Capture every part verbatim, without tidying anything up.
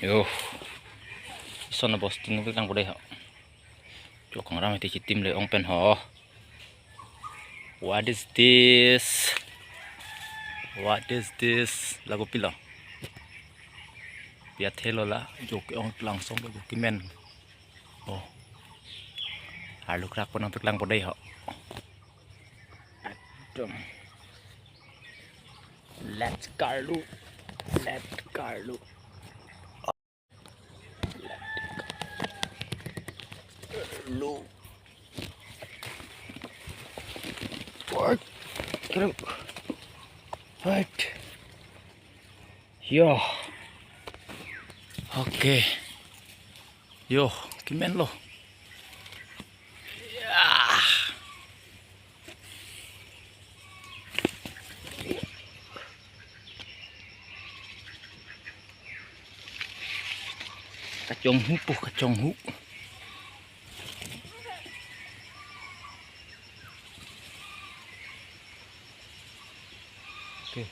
Yo. Ison abosti nangpeklang po dei ho. Chok kangram iti chitim le ong pen ho. What is this? What is this? Lago pilo. Pi athe lo la, jo ke-ong langsong jo kemen. Oh. Arlu krak po nangpeklang po dei ho. Ekdom. Let karlu. Let karlu. Lo. What? Kru. What? Yo. Okay. Yo, kemen lo. Ya. Kachonghu po, kachonghu. Okay.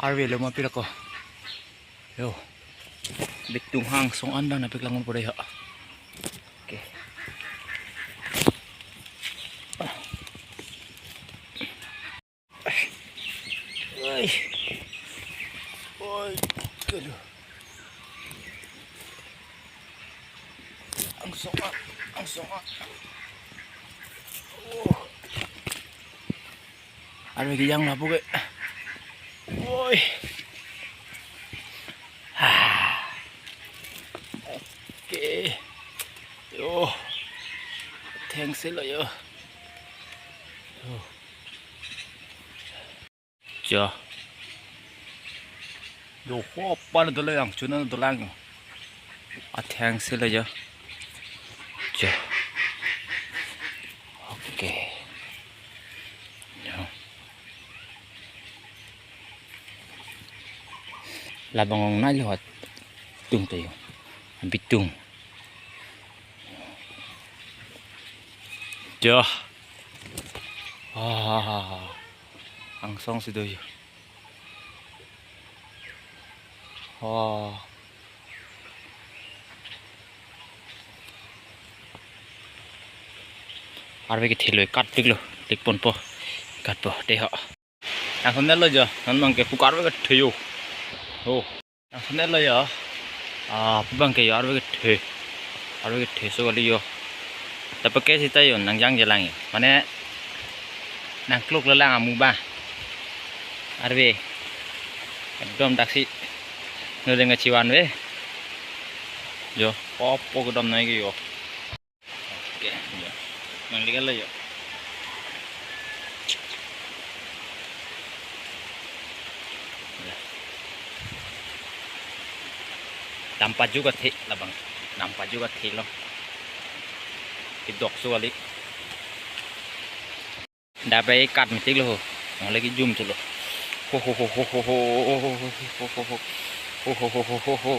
Arve lo ma pira ko. Yo. Bitung angsong an nangpeklang po dei ho. Okay. Oi. Oi. Kalo. Angsong an, angsong an. Oh. Arve kejang lapu ke. Oi. Ah. Okay. Yo. Thanks lo yo. Yo. Jo. Yo, hopan dolang, chuna dolang. Athengsi lo jo. Jo. Okay. Jo. Labang ong nai lo hat. Tung tayo. Bitung. Jo. Ah, angsong si do jo. Oh. Arve kethe lo, kat tik lo, tik pon po. Kat po, dei ho. Nang sonel lo jo, non abang ke pukar arve kethe jo. Oh. Nang sonel lo jo. Ah, pu abang ke jo arve kethe. Arve kethe so kali jo. Tapi ke sita jo, nang jangje lang jo. Mane nangklok lo lang amu ba. Arve. Ekdom daksi. Nodeng achivan ve. Jo, pop pop kedam nai ke jo. Okay, jo. Nang liga lo jo. Dam paju kethe labang. Dam paju kethe lo. Kedok so kali. Dabai kat metik lo ho. Nang lagi zoom chot lo. Ho, ho, ho. Ho, ho, ho, ho. Ho, ho, ho, ho, ho.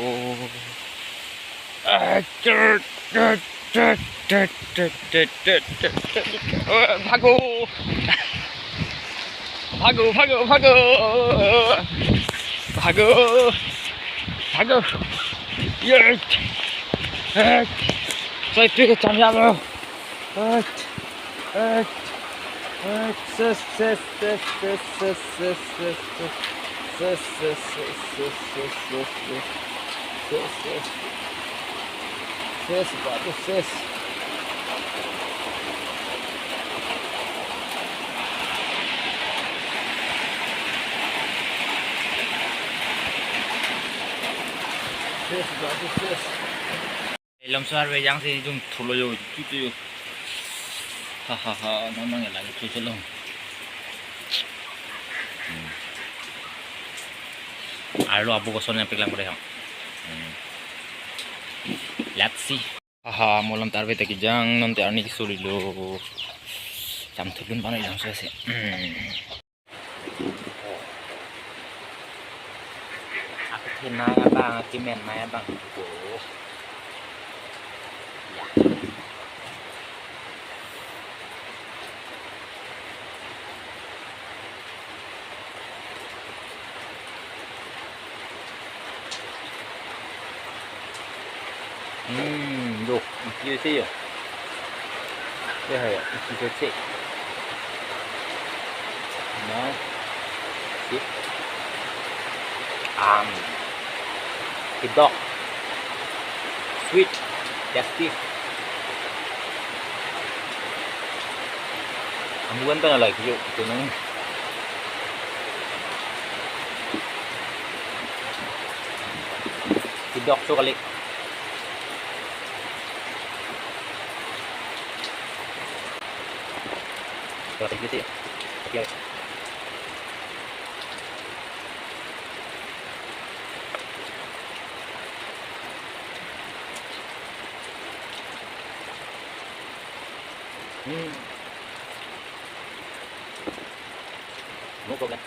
Ah, chut, chut, chut. Oh, bhago. Bhago, bhago, bhago. Bhago. Bhago. Yes. Yes. Sai tu ke cham ya lo. Yes. Yes. Yes. Ses, ses, ses. Ses, ses, ses. Ses, ses, ses. Ses, ses. Ses, bagus, ses. Ses, bagus, ses. Ilom sar ve jangsi jum thulo jo, chutu jo. Ha, ha, ha, nang nang lagi chutu lo. Hmm. Arlo abu koson nangpeklang pada yang. Hmm. Let's see. Aha, mo alam ta arve ta kejang, non te arni keso lilo. Cham thulun pano jangso si. Hmm. Aku thenai abang, aku men nai abang. Oh. Ya. Hmm, loh, isi isi ya. Ya, ya, isi isi. Now, sip. Ang. Kedok. Sweet. Tasty. Amuan ta nalai kejut, itu nang. Kedok so kali. Kalau gitu ya. Oke. Hmm. No problem.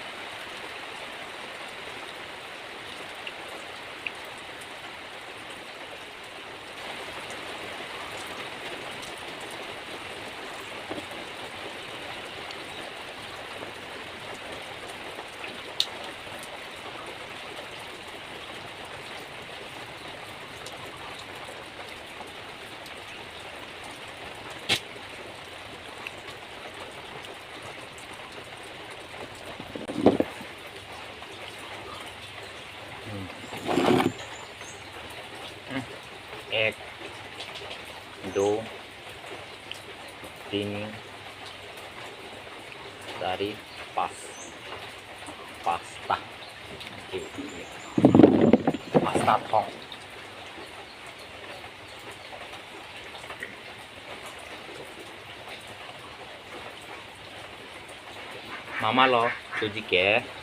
Hmm. Hmm. Ek, do, tini, sari, pas. Pasta. Oke. Pasta thong. Mama lo, suji ke.